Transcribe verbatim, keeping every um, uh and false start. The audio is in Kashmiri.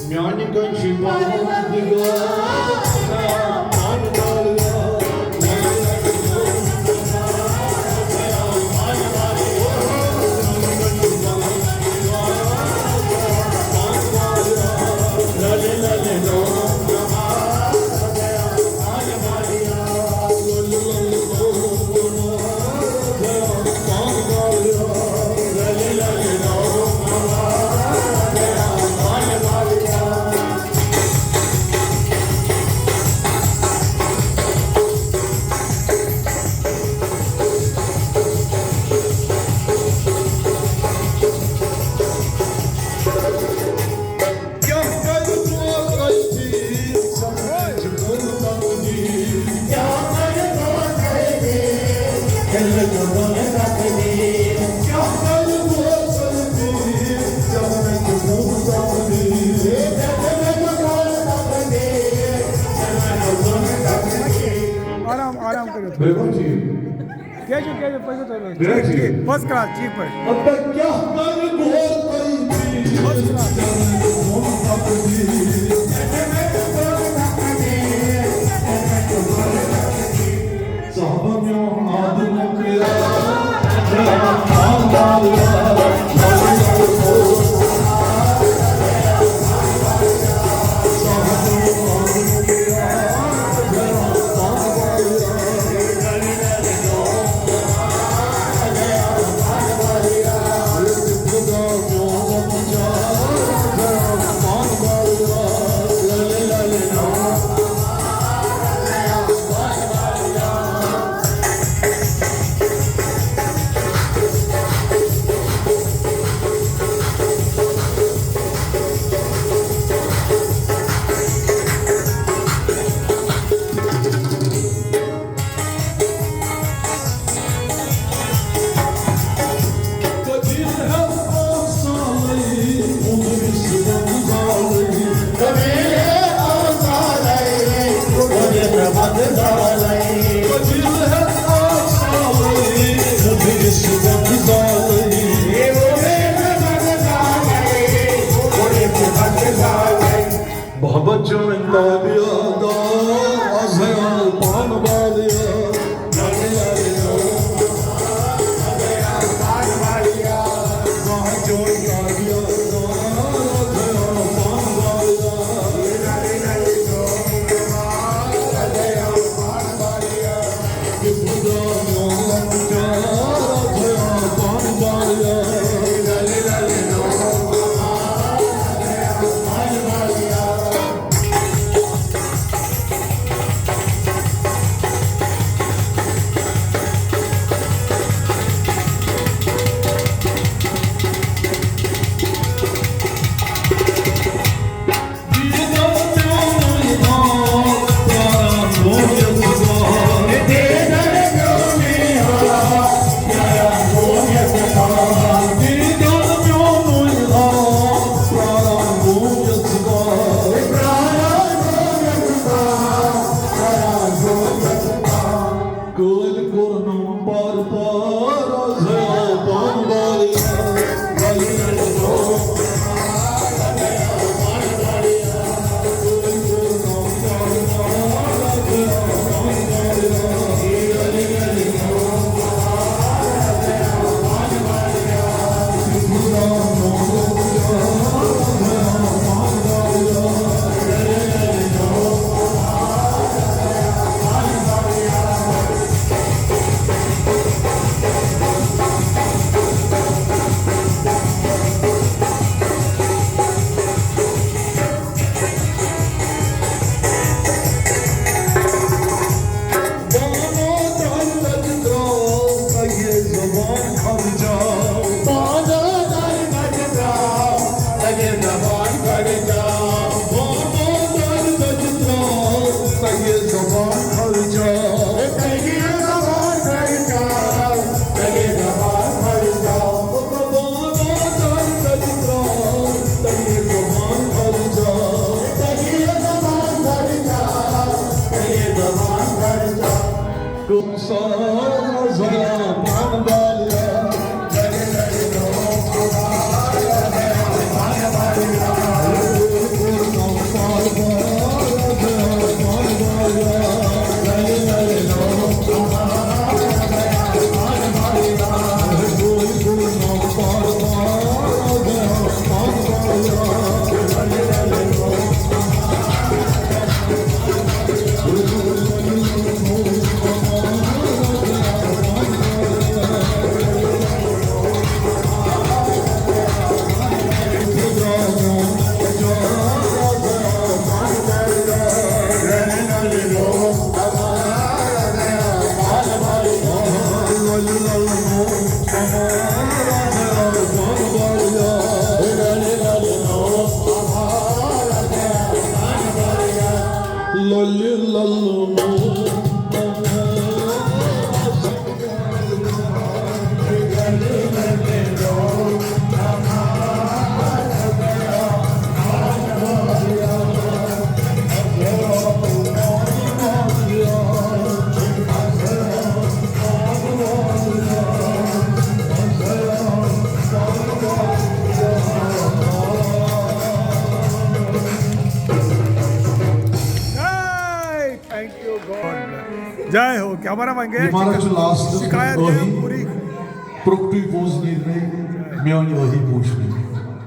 میانہِ کٔنۍ چھِ پروردگار۔ آرام، آرام کٔرِو تھوڑا۔ بیٚیہِ ما چھِ یہِ؟ کیٛازِ چھُ، کیٛازِ چھُ، پٔکِو تُہۍ لٲگۍ۔ بیٚیہِ چھِ یہِ۔ First class، ٹھیٖک پٲٹھۍ۔ اَدٕ کیٛاہ کَرٕ گوٚو تۄہہِ؟ First class۔ صحبہ میون آدم کیا۔ بابا چٲنۍ تابعدار، از ہے آو پانہٕ والیار۔ Hey, thank you God. Jai ho. Cameraman گٔے یہ مارا چھ لاسٹ شکایت گٔے پوٗری. پرٛوٚکٹُے پوٚز نیرِ مےٚ میٛانہِ ؤری پوٗچھ مےٚ.